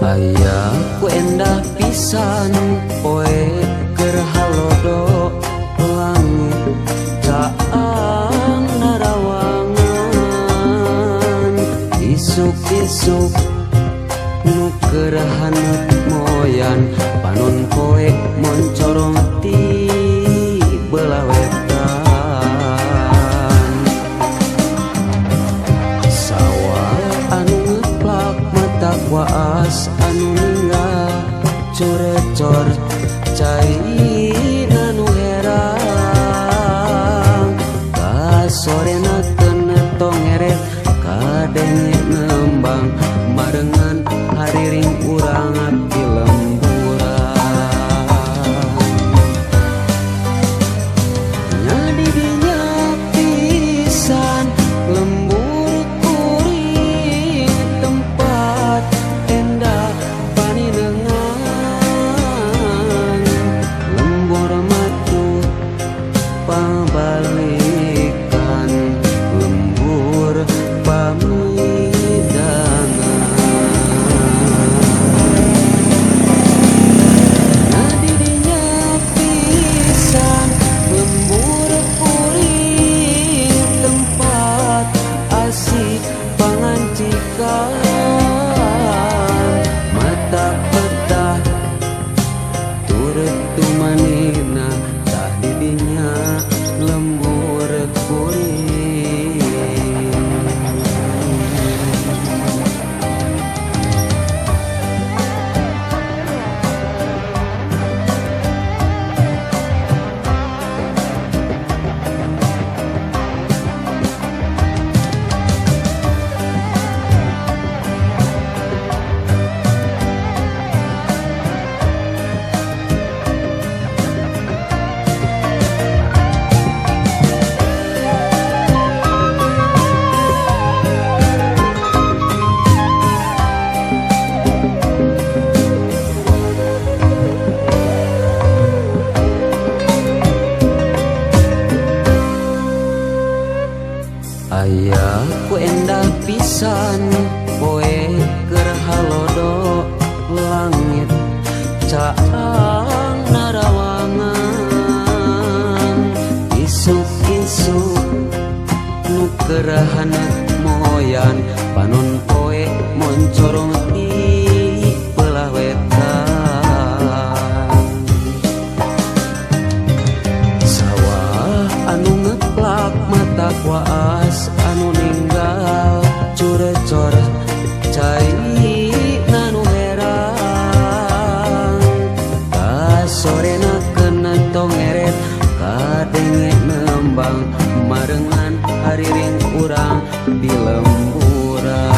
Aya ku endah pisan poe keur halodo, langit caang narawangan, isuk-isuk nu keur haneut moyan, panon poe moncorong ti belah wetan. Sawah anu ngeplak mata waas anu ninggal curecor cai anu herang, kasorena kena tongeret kadenge nembang marengan hariring urang di lemburan. Nya didinya pisan lembur kuring tempat endah paninengan, lembur matu pabalikan, lembur pamidangan. Nya didinya pisan lembur kuring tempat asih pangancikan, mata peta turut tumanina, tah didinya lembur kuring. Aya ku endah pisan poe keur halodo, langit caang narawangan, isuk-isuk nu keur haneut moyan, panon poe moncorong ti belah wetan. Sawah anu ngeplak mata waas anu ninggal curecor cai nanu herang, kasorena kena tongeret kadenge nembang marengan hariring urang di lemburan.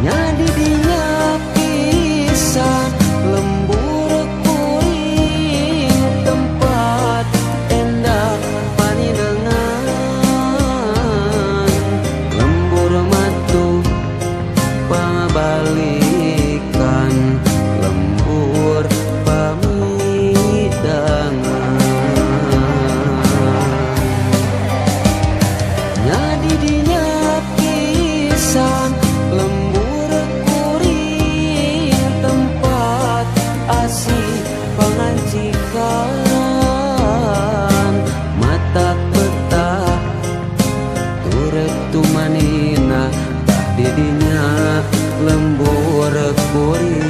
Nya didinya pisan lembur kuring tempat endah paninengan, lembur matu pabalikan, lembur pamidangan. Nya didinya pisan lembur kuring tempat asih pangancikan, mata peta turut tumanina, tah didinya lembur kuring.